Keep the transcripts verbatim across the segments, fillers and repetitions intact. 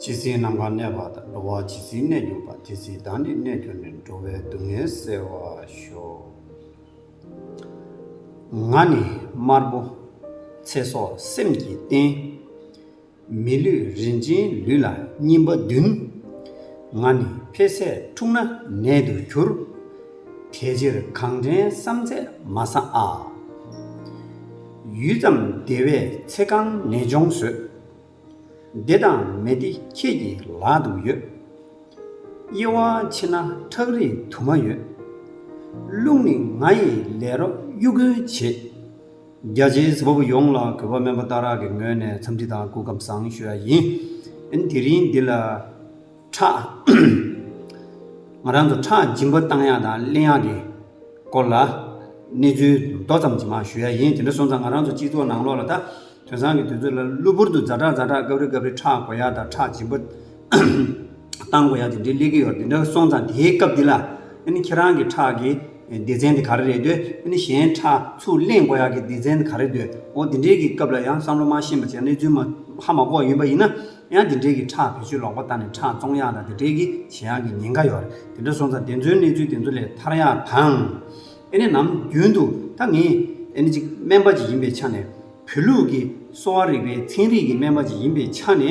ཇི་སྲིད་ནམ་མཁའ་གནས་པ་དང་། འགྲོ་བ་ཇི་སྲིད་གནས་གྱུར་པ། དེ་སྲིད་བདག་ནི་གནས་གྱུར་ནས། འགྲོ་བའི་སྡུག་བསྔལ་སེལ་བར་ཤོག། ང་ནི་དམར་པོ་ཚེ་སྲོག་སེམས་ཀྱི་རྟེན། མི་ལུས་རིན་ཆེན་ལུས་ལ་སྙིམ་པ་བདུན། ང་ནི་འཕེལ་ཟད་འཁྲུགས་ན་ནད་དུ་འགྱུར། དེ་ཕྱིར་གང་དྲན་བསམ་ཚད་མ་ཟ་ཨ། ཡུད་ཙམ་བདེ་བས་ཚེ་གང་ནད་གཅོང་ཟོས། བདེ་དང་མི་བདེ་ཁྱེད་ཀྱི་ལག་ཏུ་ཡོད། དབྱེ་བ་ཕྱེ་ན་ཁྲག་རིས་དུ་མ་ཡོད། རླུང་ནི་ང་ཡི་ལས་རོགས་གཡོ་འགུལ་བྱེད། རྒྱ་ཆེའི་གཟིགས་པ་པོ་ཡོངས་ལ་གུས་པ་སྨན་པ་སྟག་ར་གི་ངོས་ནས་འཚམས་འདྲི་དང་སྐུ་ཁམས་བཟང་ཞུ་ཡ་ཡིན། ཨ་ནི་དེ་རིང་འདི་ལ་ཁྲག་ང་རང་ཚོ་ཁྲག་སྦྱིན་པ་བཏང་ཡག་དང་ལེན་ཡག་གི་སྐོར་ལ་གནས་ཚུལ་མདོ་ཙམ་ཅིག་མར་ཞུ་ཡ་ཡིན། དེ་འདྲ་སོང་ཙང་ང་རང་ཚོ་སྤྱི་ཚོགས་ནང་ལོགས་ལ་ད་དེང་སང་གི་དུས་ཚོད་ལ་གློ་བུར་དུ་ཛ་དྲག་ཛ་དྲག་སྐབས་རེ་སྐབས་རེ་ཁྲག་དགོས་ཡག་དང་ཁྲག་སྦྱིན་པ་བཏང་དགོས་ཡག་དེ་འདྲའི་སླེབས་ཀྱི་ཡོད། དེ་འདྲ་སོང་ཙང་དེའི་སྐབས་འདི་ལ་ཨ་ནི་ཁྱེད་རང་གི་ཁྲག་གི་སྡེ་ཚན་དེ་ག་རེ་རེད་འདོད། ཨ་ནི་གཞན་ཁྲག་ཚུར་ལེན་དགོས་ཡག་གི་སྡེ་ཚན་དེ་ག་རེ་འདོད། འོ་དེ་འདྲའི་གི་སྐབས་ལ་ཡང་བསམ་བློ་མ་ཤེས་པ་བྱས་གནས་ཚུལ་མ་ཧ་མ་གོ་ཡིན་པ་ཡིན་ན། ཡང་དེ་འདྲའི་གི་ཁྲག་བེད་སྤྱོད་ལོག་པ་བཏང་ནས་ཁྲག་བཙོང་ཡག་དང་དེ་འདྲའི་གི་བྱེད་ཡག་གི་ཉེན་ཁ་ཡོད་རེད། དེ་འདྲ་སོང་ཙང་དེ་ཚོའི་གནས་ཚུལ་དེ་ཚོ་ལས་ཐར་ཡག་དང་། ཨ་ནི་ནམ་རྒྱུན་དུ་ད་ངས་ཨ་ནི་ཅིག་སྨན་པ་ཅིག་ཡིན་པའི་ཆ་ནས། བོད་ལུགས་ཀྱི་གསོ་བ་རིག་པའི་ཚན་རིག་གི་སྨན་པ་ཅིག་ཡིན་པའི་ཆ་ནས།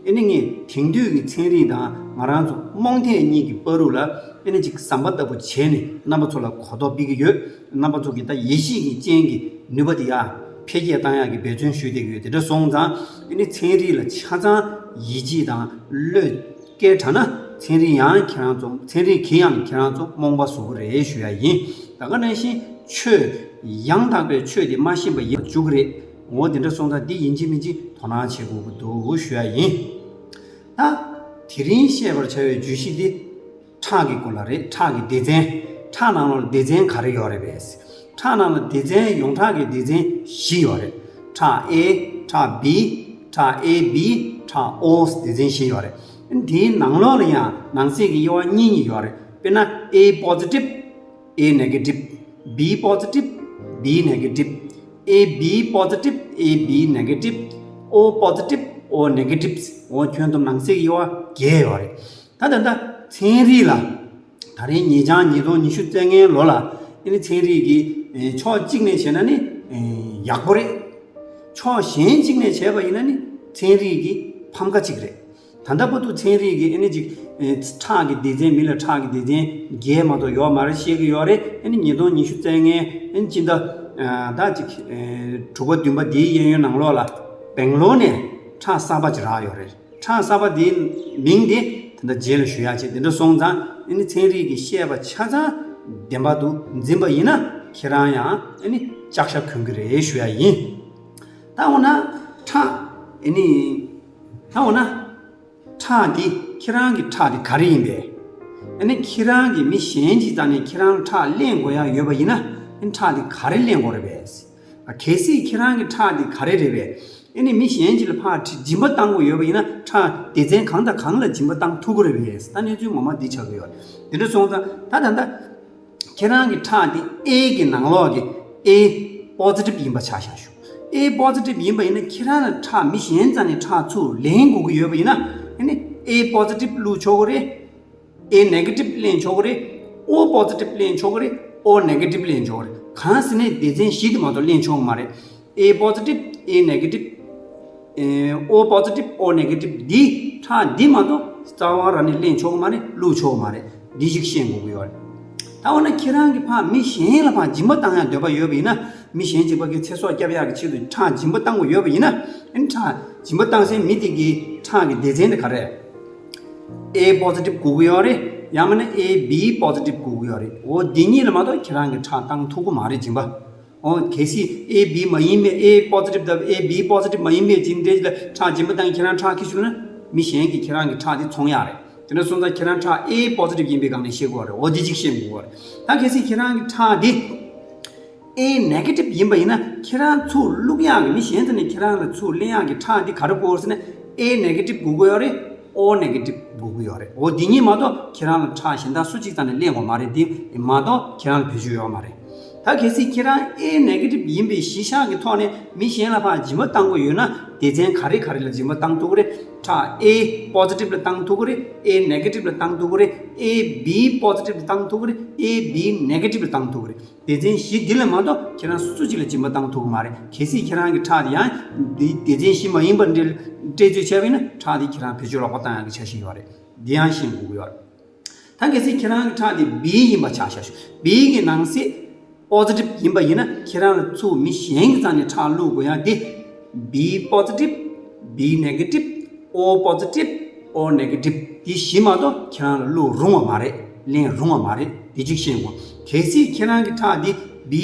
ཨ་ནི་ངས་དེང་དུས་ཀྱི་ཚན་རིག་དང་ང་རང་ཚོ་རྨོངས་དད་གཉིས་ཀྱི་བར་དུ་ལ་ཨ་ནི་ཅིག་ཟམ་པ་ལྟ་བུ་བྱས་ནས་རྣམ་པ་ཚོ་ལ་གོ་རྟོགས་སྤེལ་གྱི་ཡོད། རྣམ་པ་ཚོ་གི་ད་ཡེ་ཤེས་ཀྱི་སྤྱན་གྱི་ནུས་པ་དེ་ཡར་འཕེལ་རྒྱས་བཏང་ཡག་གི་འབད་བརྩོན་ཞུས་བསྡད་ཀྱི་ཡོད། དེ་འདྲ་སོང་ཙང་ཨ་ནི་ཚན་རིག་ལ་ཆ་ཚང་ཡིད་ཆེས་དང་བློས་བཀལ་དྲགས་ན་ཚན་རིག་ཡང་ཁྱེད་རང་ཚོ་ཚན་རིག་གིས་ཡང་ཁྱེད་རང་ཚོ་རྨོངས་པ་བཟོ་གི་རེད་ཞུ་ཡ་ཡིན། ད་ག་ནང་བཞིན་ཆོས་ཡང་དག་པའི་ཆོས་དེ་མ་ཤེས་པ་ཡིན་པ་འཇུག་གི་རེད། འོ་དེ་འདྲ་སོང་ཙང་འདི་ཡིན་གཅིག་མིན་གཅིག་དོ་སྣང་བྱེད་དགོས་ཀྱི་འདུག་ཞུ་ཡ་ཡིན། ད་དེ་རིང་བཤད་པར་བྱ་བའི་བརྗོད་གཞི་འདི་ཁྲག་གི་སྐོར་ལ་རེད། ཁྲག་གི་སྡེ་ཚན། ཁྲག་ནང་ལ་སྡེ་ཚན་ག་རེ་ཡོད་རེད་པས། ཁྲག་ནང་ལ་སྡེ་ཚན་ཡོངས་གྲགས་ཀྱི་སྡེ་ཚན་བཞི་ཡོད་རེད། ཁྲག་A། ཁྲག་B། ཁྲག་A B། ཁྲག་O། སྡེ་ཚན་བཞི་ཡོད་རེད། འདིའི་ནང་ལོགས་ལ་ཡང་ནང་གསེས་ཀྱི་དབྱེ་བ་གཉིས་གཉིས་ཡོད་རེད། དཔེར་ན་A positive A negative, B positive, B negative, A B positive, A B negative, O positive, O negative. འོ་ཁྱོན་བསྡོམས་ནང་གསེས་ཀྱི་དབྱེ་བ་བརྒྱད་ཡོད་རེད། ད་ད་ལྟ་ཚན་རིག་ལ་ད་རིང་ཉེ་ཆར་ཉིས་སྟོང་ཉི་ཤུ་རྩ་ལྔའི་ལོ་ལ་ཨ་ནི་ཚན་རིག་གི་ཨེ་ཕྱོགས་གཅིག་ནས་བྱས་ན་ནི་ཨེ་ཡག་པོ་རེད། ཕྱོགས་གཞན་གཅིག་ནས་བྱས་པ་ཡིན་ན་ནི་ཚན་རིག་གི་ཕམ་ཁ་གཅིག་རེད། ད་ལྟ་བར་དུ་ཚན་རིག་གི་ཨ་ནི་ཅིག་ཨེ་ཁྲག་གི་སྡེ་ཚན། མི་ལ་ཁྲག་གི་སྡེ་ཚན་བརྒྱད་མ་གཏོགས་ཡོད་མ་རེད་བཤད་ཀྱི་ཡོད་རེད། ཨ་ནི་ཉིས་སྟོང་ཉི་ཤུ་རྩ་ལྔའི་ཨ་ནི་སྤྱི་ཟླ་ཨ་ད་ཅིག་ཨེ་དྲུག་པ་བདུན་པ་འདིའི་གཡས་གཡོན་ནང་ལོགས་ལ་སྦེང་ལོར་ནས་ཁྲག་གསར་པ་ཅིག་རག་ཡོད་རེད། ཁྲག་གསར་པ་འདིའི་མིང་དེ་ད་ལྟ་རྗེས་ལ་ཞུ་ཡག་བྱས། དེ་འདྲ་སོང་ཙང་ཨ་ནི་ཚན་རིག་གི་བཤད་པ་ཆ་ཚང་བདེན་པ་དུ་འཛིན་པ་ཡིན་ན་ཁྱེད་རང་ཡང་ཨ་ནི་ལྕགས་ཞྭ་གོན་གྱི་རེད་ཞུ་ཡག་ཡིན། ད་འོ་ན་ཁྲག་ཨ་ནི་ད་འོ་ན། ཁྲག་འདི་ཁྱེད་རང་གི་ཁྲག་འདི་ག་རེ་ཡིན་པས། ཨ་ནི་ཁྱེད་རང་གིས་མི་གཞན་གྱི་རྩ་ནས་ཁྱེད་རང་ཁྲག་ལེན་དགོས་ཡག་ཡོད་པ་ཡིན་ན། ཨ་ནི་ཁྲག་འདི་ག་རེ་ལེན་དགོས་རེད་པས། གལ་སྲིད་ཁྱེད་རང་གི་ཁྲག་འདི་ག་རེ་རེད་པས། ཨ་ནི་མི་གཞན་གྱི་ལ་ཕར་སྦྱིན་པ་བཏང་དགོས་ཡོད་པ་ཡིན་ན། ཁྲག་སྡེ་ཚན་གང་དང་གང་ལ་སྦྱིན་པ་བཏང་ཐུབ་ཀྱི་རེད་པས། ད་གནས་ཚུལ་ངོ་མ་འདི་ཆགས་ཀྱི་ཡོད་རེད། དེ་འདྲ་སོང་ཙང་ད་ད་ལྟ། ཁྱེད་རང་གི་ཁྲག་འདི་A གི་ནང་ལོགས་ཀྱི་A positive ཡིན་པ་ཆ་བཞག་ཞུ། A positive ཡིན་པ་ཡིན་ན་ཁྱེད་རང་ལ་ཁྲག་མི་གཞན་རྩ་ནས་ཁྲག་ཚུར་ལེན་དགོས་ཀྱི་ཡོད་པ་ཡིན་ན། ཨ་ནི་A positive བླུགས་ཆོག་གི་རེད། A negative ལེན་ཆོག་གི་རེད། O positive ལེན་ཆོག་གི་རེད། O negative ལེན་ཆོག་གི་རེད། གང་ཟེར་ན་སྡེ་ཚན་བཞི་དེ་མ་གཏོགས་ལེན་ཆོག་གི་མ་རེད། A positive, A negative, ཨེ་O positive, O negative འདི་ཁྲག་འདི་མ་གཏོགས་རྩ་བ་རང་ནས་ལེན་ཆོག་གི་མ་རེད། བླུགས་ཆོག་གི་མ་རེད། འདི་ཞིག་ཤེས་དགོས་ཀྱི་ཡོད་རེད། ད་འོ་ན་ཁྱེད་རང་གིས་ཕར་མི་གཞན་ལ་ཕར་སྦྱིན་པ་བཏང་ཡག་འདོད་པ་ཡོད་པ་ཡིན་ན། མི་གཞན་གཅིག་པ་གི་ཚེ་སྲོག་སྐྱོབ་ཡག་གི་ཆེད་དུ་ཁྲག་སྦྱིན་པ་བཏང་དགོས་ཡོད་པ་ཡིན་ན། ཨ་ནི་ཁྲག་སྦྱིན་པ་བཏང་སའི་མི་དེ་གི་ཁྲག་གི་སྡེ་ཚན་དེ་ག་རེ། A positive དགོས་ཀྱི་ཡོད་རེད། ཡང་མིན་ན་A B positive དགོས་ཀྱི་ཡོད་རེད། འོ་འདི་གཉིས་ལ་མ་གཏོགས་ཁྱེད་རང་གིས་ཁྲག་བཏང་ཐུབ་ཀྱི་མ་རེད། སྦྱིན་པ། འོ་གལ་སྲིད་A B མ་ཡིན་པའི། A positive དང་A B positive མ་ཡིན་པའི་སྦྱིན་བདེ་ལ་ཁྲག་སྦྱིན་པ་བཏང་། ཁྱེད་རང་ཁྲག་འཁྱེར་བཅུག་ན། མི་གཞན་གྱིས་ཁྱེད་རང་གི་ཁྲག་འདི་འཚོང་ཡག་རེད། དེ་འདྲ་སོང་ཙང་ཁྱེད་རང་ཁྲག་A positive ཡིན་པའི་སྒང་ནས་ཤེས་དགོས་རེད། འོ་འདི་གཅིག་ཤེས་དགོས་རེད། ད་གལ་སྲིད་ཁྱེད་རང་གི་ཁྲག་འདི་A negative ཡིན་པ་ཡིན་ན། ཁྱེད་རང་ཚུར་བླུག་ཡག་གི། མི་གཞན་ཚོ་ནས་ཁྱེད་རང་ལ་ཚུར་ལེན་ཡག་གི་ཁྲག་འདི་ག་རེ་དགོས་ཟེར་ན། A negative དགོས་ཀྱི་ཡོད་རེད། O negative དགོས་ཀྱི་ཡོད་རེད། འོ་འདི་གཉིས་མ་གཏོགས་ཁྱེད་རང་ལ་ཁྲག་གཞན་དག་སུ་གཅིག་རྩ་ནས་ལེན་དགོས་མ་རེད། འདི་མ་གཏོགས་ཁྱེད་རང་ལ་བེད་སྤྱོད་ཡོད་མ་རེད། ད་ ད་གལ་སྲིད་ཁྱེད་རང་A negative ཡིན་པའི་གཞི་བཞག་གི་ཐོག་ནས་མི་གཞན་ལ་ཕར་སྦྱིན་པ་བཏང་དགོས་ཡོད་ན། སྡེ་ཚན་ག་རེ་ག་རེ་ལ་སྦྱིན་པ་བཏང་ཐུབ་ཀྱི་རེད། ཁྲག་A positive ལ་བཏང་ཐུབ་ཀྱི་རེད། A negative ལ་བཏང་ཐུབ་ཀྱི་རེད། A B positive ལ་བཏང་ཐུབ་ཀྱི་རེད། A B negative ལ་བཏང་ཐུབ་ཀྱི་རེད། སྡེ་ཚན་བཞི་འདི་ལ་མ་གཏོགས་ཁྱེད་རང་སུ་གཅིག་ལ་སྦྱིན་པ་བཏང་ཐུབ་ཀྱི་མ་རེད། གལ་སྲིད་ཁྱེད་རང་གི་ཁྲག་དེ་ཡང་འདི་སྡེ་ཚན་བཞི་མ་ཡིན་པ་འདྲ་སྤྲད་རྩིས་བྱས་པ་ཡིན་ན། ཁྲག་དེ་ཁྱེད་རང་བེད་སྤྱོད་ལོག་པ་བཏང་ཡག་གི་འཆར་གཞི་ཡོད་རེད། འདི་ཡང་ཤེས་དགོས་ཀྱི་ཡོད་རེད། ད་གལ་སྲིད་ཁྱེད་རང་གི་ཁྲག་དེ་B ཡིན་པ་ཆ་བཞག་ཞུ། B གི་ནང་གསེས་positive ཡིན་པ་ཡིན་ན། ཁྱེད་རང་ལ་ཚུར་མི་གཞན་གྱི་རྩ་ནས་ཁྲག་བླུག་དགོས་ཡག་དེ། B positive, B negative, O positive འདི་བཞི་མ་གཏོགས་ཁྱེད་རང་ལ་བླུག་རུང་བ་མ་རེད། ལེན་རུང་བ་མ་རེད། དེ་གཅིག་ཤེས་དགོས། གལ་སྲིད་ཁྱེད་རང་གི་ཁྲག་འདི་B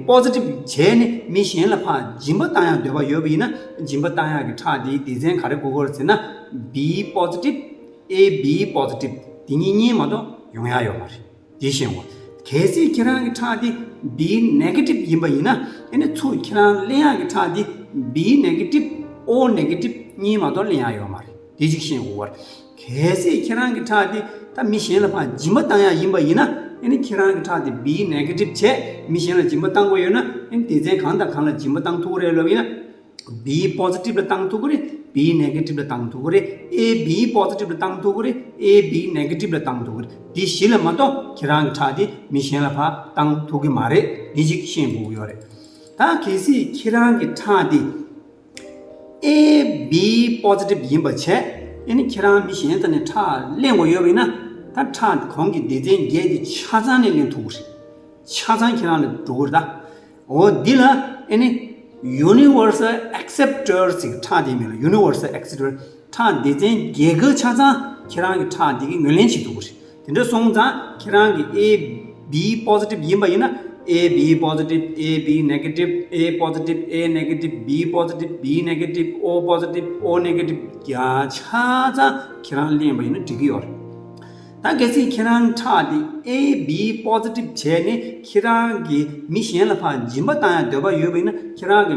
positive བྱས་ནས་མི་གཞན་ལ་ཕར་སྦྱིན་པ་བཏང་ཡག་འདོད་པ་ཡོད་པ་ཡིན་ན། སྦྱིན་པ་བཏང་ཡག་གི་ཁྲག་འདིའི་སྡེ་ཚན་ག་རེ་དགོས་ཀྱི་རེད་ཟེར་ན། B positive, A B positive འདི་གཉིས་གཉིས་མ་གཏོགས་ཡོང་ཡག་ཡོད་མ་རེད། དེ་ཤེས་དགོས། གལ་སྲིད་ཁྱེད་རང་གི་ཁྲག་འདི་B negative ཡིན་པ་ཡིན་ན། ཨ་ནི་ཚུར་ཁྱེད་རང་ལེན་ཡག་གི་ཁྲག་འདི་B negative, O negative གཉིས་མ་གཏོགས་ལེན་ཡག་ཡོད་མ་རེད། དེ་གཅིག་ཤེས་དགོས་པ་རེད། གལ་སྲིད་ཁྱེད་རང་གི་ཁྲག་འདི་ད་མི་གཞན་ལ་ཕར་སྦྱིན་པ་བཏང་ཡག་ཡིན་པ་ཡིན་ན། ཨ་ནི་ཁྱེད་རང་གི་ཁྲག་འདི་B negative བྱས་མི་གཞན་ལ་སྦྱིན་པ་བཏང་དགོས་ཡོད་ན། ཨ་ནི་སྡེ་ཚན་གང་དང་གང་ལ་སྦྱིན་པ་བཏང་ཐུབ་ཀྱི་རེད་ལབ་ཡིན་ན། B positive ལ་བཏང་ཐུབ་ཀྱི་རེད། B negative ལ་བཏང་ཐུབ་ཀྱི་རེད། A B positive ལ་བཏང་ཐུབ་ཀྱི་རེད། A B negative ལ་བཏང་ཐུབ་ཀྱི་རེད། འདི་བཞི་ལ་མ་གཏོགས་ཁྱེད་རང་གི་ཁྲག་འདི་མི་གཞན་ལ་ཕར་བཏང་ཐུབ་ཀྱི་མ་རེད། འདི་གཅིག་ཤེས་དགོས་ཀྱི་ཡོད་རེད། ད་གལ་སྲིད་ཁྱེད་རང་གི་ཁྲག་འདི་A B positive ཡིན་པ་བྱས། ཨ་ནི་ཁྱེད་རང་མི་གཞན་རྩ་ནས་ཁྲག་ལེན་དགོས་ཡོད་པ་ཡིན་ན། ད་ཁྲག་གོང་གི་སྡེ་ཚན་བརྒྱད་འདི་ཆ་ཚང་ནས་ལེན་ཐུབ་ཀྱི་རེད། ཆ་ཚང་ཁྱེད་རང་ལ་འགྲོ་གི་རེད་ད། འོ་འདི་ལ་ཨ་ནི་universal acceptor ཟེར་གྱི་ཁྲག་དེའི་མིང་ལ་universal acceptor། ཁྲག་སྡེ་ཚན་བརྒྱད་ཀྱི་ཆ་ཚང་ཁྱེད་རང་གི་ཁྲག་འདི་གིས་ངོས་ལེན་བྱེད་ཐུབ་ཀྱི་རེད། དེ་འདྲ་སོང་ཙང་ཁྱེད་རང་གི་A B positive ཡིན་པ་ཡིན་ན། A B positive, A B negative, A positive, A negative, B positive, B negative, O positive, O negative བརྒྱ་ཆ་ཚང་ཁྱེད་རང་ལེན་པ་ཡིན་ན་འགྲིག་གི་ཡོད་རེད། ད་གལ་སྲིད་ཁྱེད་རང་ཁྲག་འདི་A B positive བྱས་ནས་ཁྱེད་རང་གིས་མི་གཞན་ལ་ཕར་སྦྱིན་པ་བཏང་ཡག་འདོད་པ་ཡོད་པ་ཡིན་ན། ཁྱེད་རང་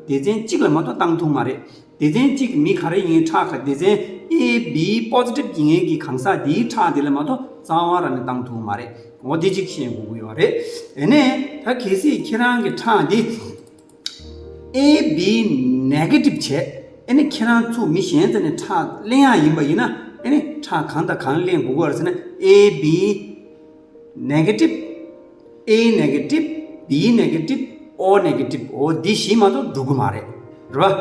གི་སྡེ་ཚན་གཅིག་ལ་མ་གཏོགས་བཏང་ཐུབ་མ་རེད། སྡེ་ཚན་གཅིག་མི་ག་རེ་ཡིན། ཁྲག་ག་སྡེ་ཚན་A B positive ཡིན་མཁན་གྱི་གང་ཟག་འདིའི་ཁྲག་འདི་ལ་མ་གཏོགས་རྩ་བ་རང་ནས་བཏང་ཐུབ་མ་རེད། འོ་འདི་གཅིག་ཤེས་དགོས་ཀྱི་ཡོད་རེད། ཨ་ནི་ད་གལ་སྲིད་ཁྱེད་རང་གི་ཁྲག་འདི་A B negative བྱས། ཨ་ནི་ཁྱེད་རང་ཚུར་མི་གཞན་རྩ་ནས་ཁྲག་ལེན་ཡག་ཡིན་པ་ཡིན་ན། ཨ་ནི་ཁྲག་གང་དང་གང་ལེན་དགོས་ཀྱི་ཡོད་རེད་ཟེར་ན། A B negative, A negative, B negative, O negative འོ་འདི་བཞི་མ་གཏོགས་འགྲོ་གི་མ་རེད། རེད་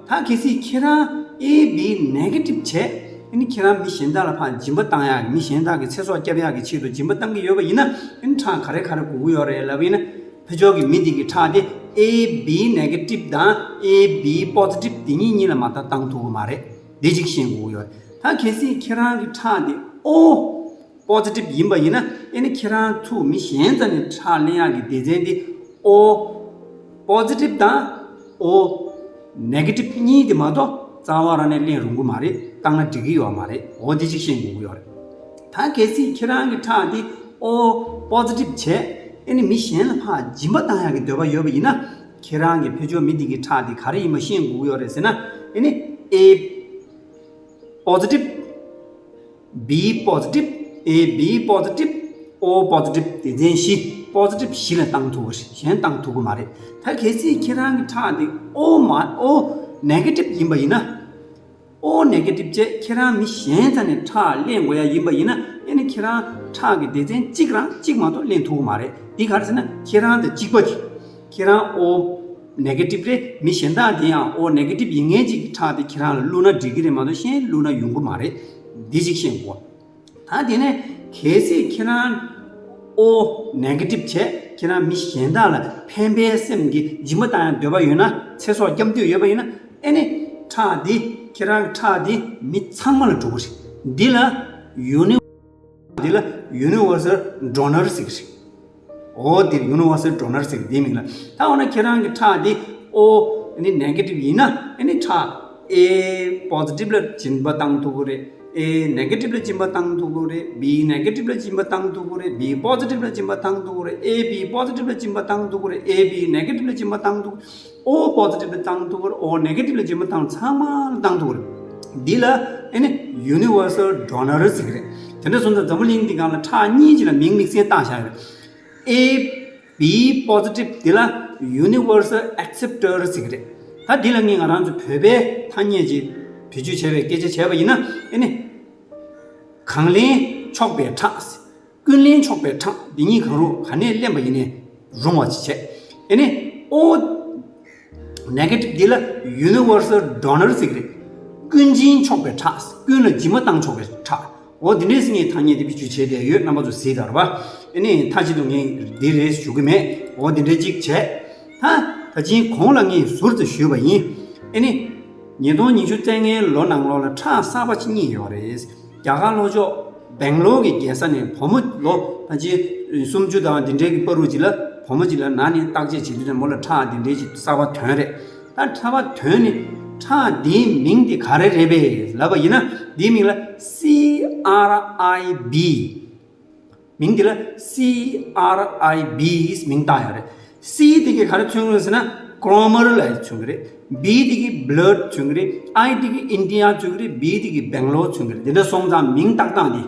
པ། ད་གལ་སྲིད་ཁྱེད་རང་A B negative བྱས། ཨ་ནི་ཁྱེད་རང་མི་གཞན་དག་ལ་ཕར་སྦྱིན་པ་བཏང་ཡག་གི། མི་གཞན་དག་གི་ཚེ་སྲོག་སྐྱོབ་ཡག་གི་ཆེད་དུ་སྦྱིན་པ་བཏང་གི་ཡོད་པ་ཡིན་ན། ཨ་ནི་ཁྲག་ག་རེ་ག་རེ་དགོས་ཀྱི་ཡོད་རེད་ལབ་ཡིན་ན། ཕར་ཕྱོགས་ཀྱི་མི་དེ་གི་ཁྲག་དེ་A B negative དང་A B positive དེ་གཉིས་གཉིས་ལ་མ་གཏོགས་བཏང་ཐུབ་ཀྱི་མ་རེད། འདི་གཅིག་ཤེས་དགོས་ཀྱི་ཡོད་རེད། ད་གལ་སྲིད་ཁྱེད་རང་གི་ཁྲག་དེ་O positive ཡིན་པ་ཡིན་ན། ཨ་ནི་ཁྱེད་རང་ཚུར་མི་གཞན་རྩ་ནས་ཁྲག་ལེན་ཡག་གི་སྡེ་ཚན་དེ་O positive དང་O negative གཉིས་དེ་མ་གཏོགས་རྩ་བ་རང་ནས་ལེན་རུང་གི་མ་རེད། བཏང་ན་འགྲིག་གི་ཡོད་མ་རེད། འོ་འདི་གཅིག་ཤེས་དགོས་ཀྱི་ཡོད་རེད། ད་གལ་སྲིད་ཁྱེད་རང་གི་ཁྲག་འདི་O positive བྱས། ཨ་ནི་མི་གཞན་ལ་ཕར་སྦྱིན་པ་བཏང་ཡག་གི་འདོད་པ་ཡོད་པ་ཡིན་ན། ཁྱེད་རང་གི་ཕར་ཕྱོགས་མི་དེ་གི་ཁྲག་དེ་ག་རེ་ཡིན་པ་ཤེས་དགོས་ཀྱི་ཡོད་རེད་ཟེར་ན། ཨ་ནི་A positive, B positive, A B positive, O positive སྡེ་ཚན་བཞི། positive བཞི་ལ་བཏང་ཐུབ་ཀྱི་རེད། གཞན་བཏང་ཐུབ་ཀྱི་མ་རེད། ད་གལ་སྲིད་ཁྱེད་རང་གི་ཁྲག་དེ་O མ་O negative ཡིན་པ་ཡིན་ན། O negative བྱས་ཁྱེད་རང་མི་གཞན་རྩ་ནས་ཁྲག་ལེན་དགོས་ཡག་ཡིན་པ་ཡིན་ན། ཨ་ནི་ཁྱེད་རང་ཁྲག་གི་སྡེ་ཚན་གཅིག་རང་གཅིག་མ་གཏོགས་ལེན་ཐུབ་ཀྱི་མ་རེད། འདི་ག་རེ་ཟེར་ན། ཁྱེད་རང་དང་གཅིག་པ་དེ། ཁྱེད་རང་O negative རེད། མི་གཞན་དག་དེ་ཡང་O negative ཡིན་མཁན་གཅིག་གི་ཁྲག་དེ་ཁྱེད་རང་ལ་བླུགས་ན་འགྲིག་གི་རེད་མ་གཏོགས་གཞན་བླུགས་ན་ཡོང་གི་མ་རེད། འདི་གཅིག་ཤེས་དགོས། ད་དེ་ནས་གལ་སྲིད་ཁྱེད་རང་O negative བྱས། ཁྱེད་རང་མི་གཞན་དག་ལ་ཕན་པའི་སེམས་ཀྱིས་སྦྱིན་པ་བཏང་ཡག་འདོད་པ་ཡོད་ན། ཚེ་སྲོག་སྐྱོབ་འདོད་ཡོད་པ་ཡིན་ན། ཨ་ནི་ཁྲག་འདི་ཁྱེད་རང་གི་ཁྲག་འདི་མི་ཚང་མ་ལ་འགྲོ་གི་རེད། འདི་ལ་uni- འདི་ལ་universal donor ཟེར་གི་རེད། འོ་འདིར་universal donor ཟེར་གི་འདིའི་མིང་ལ། ད་འོ་ན་ཁྱེད་རང་གི་ཁྲག་འདི་O ནི་negative ཡིན་ན། ཨ་ནི་ཁྲག A positive ལ་སྦྱིན་པ་བཏང་ཐུབ་ཀྱི་རེད། A negative ལ་སྦྱིན་པ་བཏང་ཐུབ་ཀྱི་རེད། B negative ལ་སྦྱིན་པ་བཏང་ཐུབ་ཀྱི་རེད། B positive ལ་སྦྱིན་པ་བཏང་ཐུབ་ཀྱི་རེད། A B positive ལ་སྦྱིན་པ་བཏང་ཐུབ་ཀྱི་རེད། A B negative ལ་སྦྱིན་པ་བཏང་ཐུབ། O positive ལ་བཏང་ཐུབ་ཀྱི་རེད། O negative ལ་སྦྱིན་པ་བཏང་། ཚང་མ་ལ་བཏང་ཐུབ་ཀྱི་རེད། འདི་ལ་ཨ་ནི་universal donor ཟེར་གི་རེད། དེ་འདྲ་སོང་ཙང་འཛམ་བུ་གླིང་འདི་སྒང་ལ་ཁྲག་གཉིས་ཅིག་ལ་མིང་དམིགས་བསལ་བཏགས་བཞག་ཡོད་རེད། A B positive འདི་ལ་universal acceptor ཟེར་གི་རེད། ད་འདི་ལ་ངས་ང་རང་ཚོ་བོད་པའི་ཐ་སྙད་ཅིག་བེད་སྤྱོད་བྱས་པའི་སྐད་ཆ་བྱས་པ་ཡིན་ན། ཨེ་ནི། གང་ལེན་ཆོག་པའི་ཁྲག་ཀུན་ལེན་ཆོག་པའི་ཁྲག་འདི་གཉིས་གང་རུང་ག་ནས་ལེན་པ་ཡིན་ནའི་རུང་བ་ཅིག་བྱས། ཨེ་ནི། O negative འདི་ལ་universal donor ཟེར་གི་རེད། ཀུན་སྦྱིན་ཆོག་པའི་ཁྲག་ཀུན་ལ་སྦྱིན་པ་བཏང་ཆོག་པའི་ཁྲག་འོ་འདི་འདྲས་ངས་ཐ་སྙད་འདི་བེད་སྤྱོད་བྱས་བསྡད་ཡོད། རྣམ་པ་ཚོ་གཟིགས་དང་རེད་པ། ཨེ་ནི་མཐའ་གཅིག་ཏུ་ངས་འདི་རེད་ཞུ་གི་མེད། འོ་འདི་འདྲས་ཅིག་བྱས། ད་ད་ཅིང་གོང་ལ་ངས་ཟུར་དུ་ཞུས་པ་ཡིན། ཨེ་ནི། ཉིས་སྟོང་ཉི་ཤུ་རྩ་ལྔའི་ལོ་ནང་ལོགས་ལ་ཁྲག་གསར་པ་ཅིག་རྙེད་ཡོད་རེད། རྒྱ་གར་ལྷོ་ཕྱོགས་སྦེང་ལོར་གྱི་རྒྱལ་ས་ནས་བུ་མོ་ལོ་ཕལ་ཆེར་སུམ་ཅུ་དང་འདི་འདྲའི་གི་བར་དུ་ཅིག་ལ་བུ་མོ་ཅིག་ལ་ན་ནས་བརྟག་དཔྱད་བྱེད་དུས་ཙམ་མོ་ལ་ཁྲག་འདི་འདྲའི་ཅིག་གསར་པ་ཐོན་རེད། ད་ཁྲག་པ་ཐོན་ནས་ཁྲག་འདིའི་མིང་དེ་ག་རེ་རེད་པས་ལབ་པ་ཡིན་ན། འདིའི་མིང་ལ་སི་ཨར་ཨའི་བི། མིང་འདི་ལ་སི་ཨར་ཨའི་བི་མིང་བཏགས་ཡོད་རེད། སི་དེ་གིས་ག་རེ་མཚོན་གྱི་རེད་ཟེར་ན་ཀོ་མར་ལ་མཚོན་གྱི་རེད། བི་དེ་གིས་བྷ་ལཌ་མཚོན་གྱི་རེད། ཨའི་དེ་གིས་ཨིན་ཌི་ཡ་མཚོན་གྱི་རེད། བི་དེ་གིས་སྦེང་ལོར་མཚོན་གྱི་རེད། འདི་འདྲ་སོང་ཙང་མིང་བཏགས་སྟངས་འདི་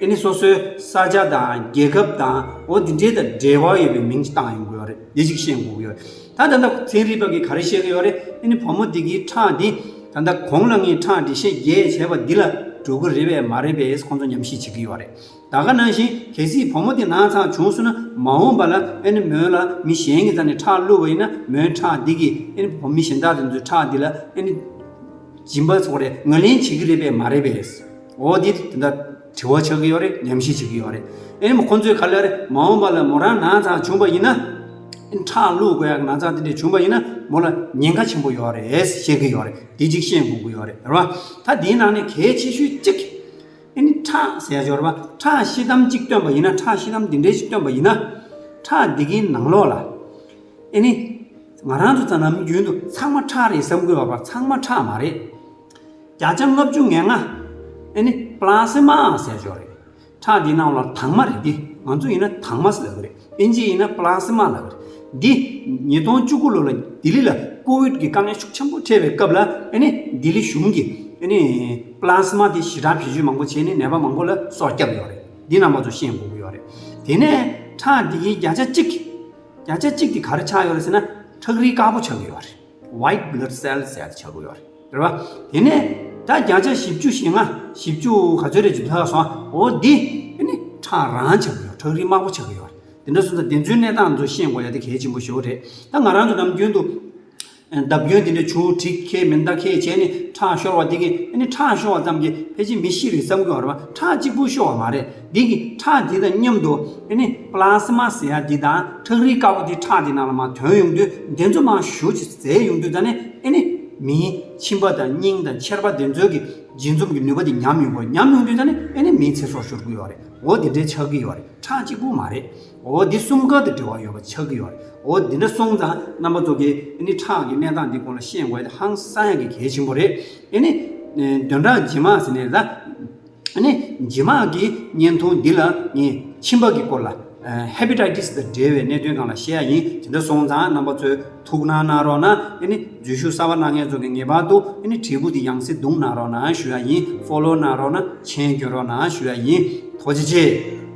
ཨེ་ནི་སོ་སོའི་ས་ཆ་དང་རྒྱལ་ཁབ་དང་འོ་འདི་འདྲའི་དང་འབྲེལ་བ་ཡོད་པའི་མིང་ཅིག་བཏགས་ཡོང་གི་ཡོད་རེད། འདི་ཅིག་ཤེས་དགོས་ཀྱི་ཡོད་རེད། ད་ད་ལྟ་ཚན་རིག་པ་གིས་ག་རེ་བཤད་ཀྱི་ཡོད་རེད། ཨེ་ནི་བུ་མོ་འདི་གི་ཁྲག་འདི་ད་ལྟ་གོང་ལ་ངས་ཁྲག་འགྲེལ་བཤད་རྒྱས་བྱས་པ་འདི་ལ་འགྲོ་གི་རེད་པས་མ་རེད་པས་ཁོང་ཚོ་ཉམས་ཞིབ་བྱེད་ཀྱི་ཡོད་རེད། ད་ག་ནང་བཞིན་གལ་སྲིད་བུ་མོ་དེ་ན་ཚ་བྱུང་སོང་ན་མ་འོངས་པ་ལ་ཨེ་ནི་མོ་ལ་མི་གཞན་གྱི་རྩ་ནས་ཁྲག་བླུགས་པ་ཡིན་ན་མོའི་ཁྲག་འདི་གིས་ཨེ་ནི་བུ་མི་གཞན་དག་དེ་ཚོའི་ཁྲག་འདི་ལ་ཨེ་ནི་སྦྱིན་པ་ཚོགས་རེ་ངོས་ལེན་བྱེད་ཀྱི་རེད་པས་མ་རེད་པས། འོ་འདི་དེ་འདྲ་དྲི་བ་ཆགས་ཀྱི་ཡོད་རེད། ཉམས་ཞིབ་བྱེད་ཀྱི་ཡོད་རེད། ཨེ་ནི་ཁོང་ཚོས་ག་ལེར་མ་འོངས་པ་ལ་མོ་རང་ན་ཚ་བྱུང་པ་ཡིན་ན་ཨེ་ནི་ཁྲག་བླུགས་དགོས་ཡག་ན་ཚ་དེ་འདྲ་བྱུང་པ་ཡིན་ན་མོ་ལ་ཉེན་ཁ་ཆེན་པོ་ཡོད་རེད་བཤད་ཀྱི་ཡོད་རེད། འདི་གཅིག་ཤེས་དགོས་ཀྱི་ཡོད་རེད། རེད་བ། ད་འདིའི་ནང་ནས་གལ་ཆེ་ཤོས་གཅིག་ཨེ་ནི་ཁྲག་ཟེར་ཡ་ཅིག་ཡོད་རེད་པ། ཁྲག་ཤི་དམ་གཅིག་བཏོན་པ་ཡིན་ན། ཁྲག་ཤི་དམ་འདི་འདྲའི་ཞིག་བཏོན་པ་ཡིན་ན། ཁྲག་འདི་གའི་ནང་ལོགས་ལ་ཨེ་ནི་ང་རང་ཚོ་ད་ནམ་རྒྱུན་དུ་ཚང་མ་ཁྲག་རེད་བསམ་གྱི་ཡོད་པ། ཚང་མ་ཁྲག་མ་རེད། བརྒྱ་ཆ་ལྔ་བཅུ་ང་ལྔ་ཨེ་ནི་པ་ལ་སི་མ་ཟེར་ཡ་ཅིག་ཡོད་རེད། ཁྲག་འདི་ནང་ལ་དྭངས་མ་རེད། འདི་ང་ཚོ་ཡིན་ན་དྭངས་མ་ཟེར་ལབ་ཀྱི་རེད། ཨིན་ཇི་ཡིན་ན་པ་ལ་སི་མ་ལབ་ཀྱི་རེད། འདི་ཉིས་སྟོང་བཅུ་དགུ་ལོ་ལ་ལྡི་ལི་ལ་ཀོ་ཝིཌ་གི་དཀའ་ངལ་ཤུགས་ཆེན་པོ་འཕྲད་པའི་སྐབས་ལ་ཨེ་ནི་ལྡི་ལི་གཞུང་གིས་ཨེ་ནི་པ་ལ་སི་མ་དེ་ཞེ་དྲག་བེད་སྤྱོད་མང་པོ་བྱས་ནས་ནད་པ་མང་པོ་ལ་སྲོག་བསྐྱབས་ཡོད་རེད། འདི་རྣམ་པ་ཚོ་ཤེས་དགོས་ཀྱི་ཡོད་རེད། དེ་ནས་ཁྲག་འདི་གའི་བརྒྱ་ཆ་གཅིག་བརྒྱ་ཆ་གཅིག་དེ་ག་རེ་ཆགས་ཡོད་རེད་ཟེར་ན་ཁྲག་རིལ་དཀར་པོ་ཆགས་ཀྱི་ཡོད་རེད། White blood cell ཟེར་ཡ་དེ་ཆགས་ཀྱི་ཡོད་རེད། རེད་བ། དེ་ནས་ད་བརྒྱ་ཆ་བཞི་བཅུ་ཞེ་ལྔ། བཞི་བཅུ་ག་ཚོད་རེད་ཅིག་ཐོན་སོང་། འོ་འདི་ཨེ་ནི་ཁྲག་རང་ཆགས་ཀྱི་ཡོད། ཁྲག་རིལ་དམར་པོ་ཆགས་ཀྱི་ཡོད་རེད། དེ་འདྲ་སོང་ཙང་དེ་ཚོའི་གནས་སྟངས་ཚོ་ཤེས་དགོས་ཡ་དེ་གལ་ཆེན་པོ་ཞེ་པོ་རེད། ད་ང་རང་ཚོ་ནམ་རྒྱུན་དུ་ཨེ་བརྡབ་སྐྱོན་དེ་འདྲ་བྱུང་། གྲི་ཁེལ་མེ་མདའ་ཁེལ་བྱས་ནས་ཁྲག་ཤོར་བ་དེ་གིས་ཨེ་ནི་ཁྲག་ཤོར་བ་ཙམ་གྱིས་ཕལ་ཆེར་མི་ཤི་རེད་བསམ་གྱི་ཡོད་རེད་བ། ཁྲག་གཅིག་པུ་ཤོར་བ་མ་རེད། འདི་གི་ཁྲག་འདི་དང་མཉམ་དུ་ཨེ་ནི་པ་ལ་སི་མ་ཟེར་ཡ་འདི་དང་ཁྲག་རིལ་དཀར་པོ་འདི་ཁྲག་འདི་ནང་ལ་མར་ཐོན་ཡོང་དུས་འདི་ཚོ་མར་ཞུ་ཅིག་བཟས་ཡོང་དུས་ད་ནི་ཨེ་ནི་མིའི་མཆིན་པ་དང་སྙིང་དང་མཆེར་པ་འདི་ཚོའི་གི་འབྱེད་འཛུམ་གྱི་ནུས་པ་འདི་ཉམས་ཡོང་གི་རེད། ཉམས་ཡོང་དུས་ད་ནི་ཨེ་ནི་མིའི་ཚེ་སྲོག་ཤོར་གི་ཡོད་རེད། འོ་འདི་འདྲའི་ཆགས་ཀྱི་ཡོད་རེད། ཁྲག་གཅིག་པུ་མ་རེད། འོ་འདི་གསུམ་ཀ་དང་འབྲེལ་བ་ཡོད་པ་ཆགས་ཀྱི་ཡོད་རེད། འོ་འདི་འདྲ་སོང་ཙང་རྣམ་པ་ཚོ་གིས་ཨེ་ནི་ཁྲག་གི་གནས་སྟངས་འདི་སྐོར་ལ་ཤེས་དགོས་ཡ་དེ་ཧང་སང་ཡ་གི་གལ་ཆེན་པོ་རེད། ཨེ་ནི་ཨེ་བདུན་ཕྲག་རྗེས་མ་ཟེར་ནས་ད། ཨ་ནི་རྗེས་མ་གི་བརྙན་ཐུང་འདི་ལ་ངས་མཆིན་པ་གི་སྐོར་ལ་ཧེ་པ་ཊའི་ཊི་སི་དང་འབྲེལ་བའི་གནད་དོན་སྒང་ལ་བཤད་ཡ་ཡིན། དེ་འདྲ་སོང་ཙང་རྣམ་པ་ཚོས་ཐུགས་སྣང་གནང་རོགས་གནང་། ཨ་ནི་འཛུལ་ཞུགས་གསར་པ་གནང་མཁན་ཚོ་གིས་ངེས་པར་དུ་ཨ་ནི་དྲིལ་བུ་འདི་ཡང་སེ་བརྡུངས་གནང་རོགས་གནང་ཞུ་ཡ་ཡིན། ཕོ་ལོ་གནང་རོགས་གནང་། མཆན་སྐྱོན་རོགས་གནང་ཞུ་ཡ་ཡིན། ཐུགས་རྗེ་ཆེ།